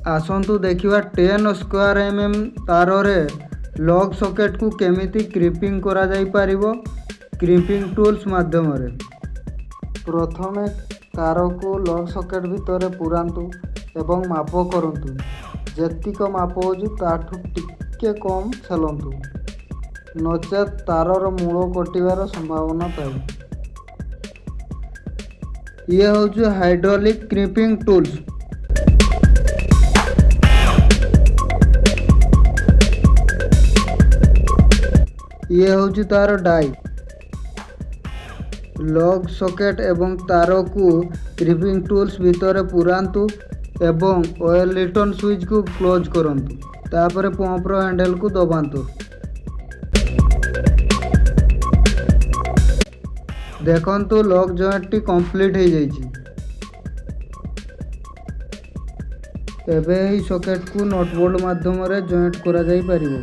ଆସନ୍ତୁ ଦେଖିବା 10 square M ତାରରେ ଲଗ୍ ସକେଟକୁ କେମିତି କ୍ରିମ୍ପିଂ କରାଯାଇପାରିବ କ୍ରିମ୍ପିଂ ଟୁଲ୍ସ ମାଧ୍ୟମରେ। ପ୍ରଥମେ ତାରକୁ ଲଗ୍ ସକେଟ ଭିତରେ ପୁରାନ୍ତୁ ଏବଂ ମାପ କରନ୍ତୁ। ଯେତିକ ମାପ ହେଉଛି ତାଠୁ ଟିକେ କମ୍ ଛେଲନ୍ତୁ, ନଚେତ୍ ତାରର ମୂଳ କଟିବାର ସମ୍ଭାବନା ଥାଏ। ଇଏ ହେଉଛି ହାଇଡ୍ରୋଲିକ୍ କ୍ରିମ୍ପିଂ ଟୁଲ୍ସ। ଇଏ ହେଉଛି ତାର ଡାଇ। ଲଗ୍ ସକେଟ ଏବଂ ତାରକୁ କ୍ରିମ୍ପିଂ ଟୁଲ୍ସ ଭିତରେ ପୁରାନ୍ତୁ ଏବଂ ଅଏଲ୍ ରିଟର୍ଣ୍ଣ ସୁଇଚ୍କୁ କ୍ଲୋଜ୍ କରନ୍ତୁ। ତାପରେ ପମ୍ପର ହ୍ୟାଣ୍ଡେଲକୁ ଦବାନ୍ତୁ। ଦେଖନ୍ତୁ, ଲଗ୍ ଜଏଣ୍ଟଟି କମ୍ପ୍ଲିଟ୍ ହେଇଯାଇଛି। ଏବେ ଏହି ସକେଟକୁ ନଟ୍ ବୋଲ୍ଟ ମାଧ୍ୟମରେ ଜଏଣ୍ଟ କରାଯାଇପାରିବ।